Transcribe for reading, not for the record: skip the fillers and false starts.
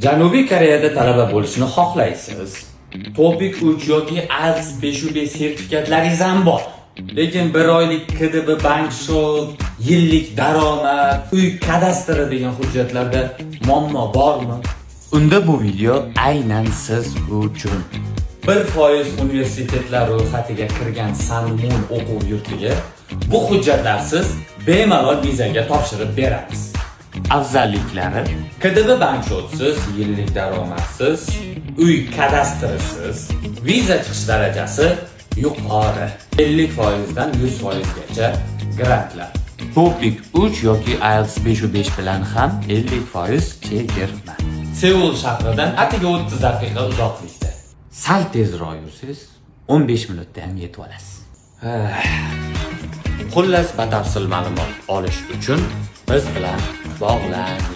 Janubiy Koreyada talaba bo'lishni xohlaysiz. TOPIK 3 yoki IELTS 5.5 sertifikatlaringiz ham bor. Lekin bir oylik KDB bank счёт, yillik daromad, uy kadastri degan hujjatlarda muammo bormi? Unda bu video aynan siz uchun. 1% universitetlar ro'yxatiga kirgan Sanmun o'quv yurtiga bu hujjatlarsiz bemalol vizaga topshirib beramiz. Afzalliklari: KDB bank счёт siz, yillik daromadsiz, uy kadastrisiz, viza chiqish darajasi yuqori. 50% dan 100% gacha grantlar. TOPIK 3 yoki IELTS 5.5 bilan ham 50% chegirma. Seul shahridan atigi 30 daqiqa uzoqlikda. Sal tezroq yursangiz, 15 minutda ham yetib olasiz. Xullas, batafsil ma'lumot olish uchun biz bilan bog'laning.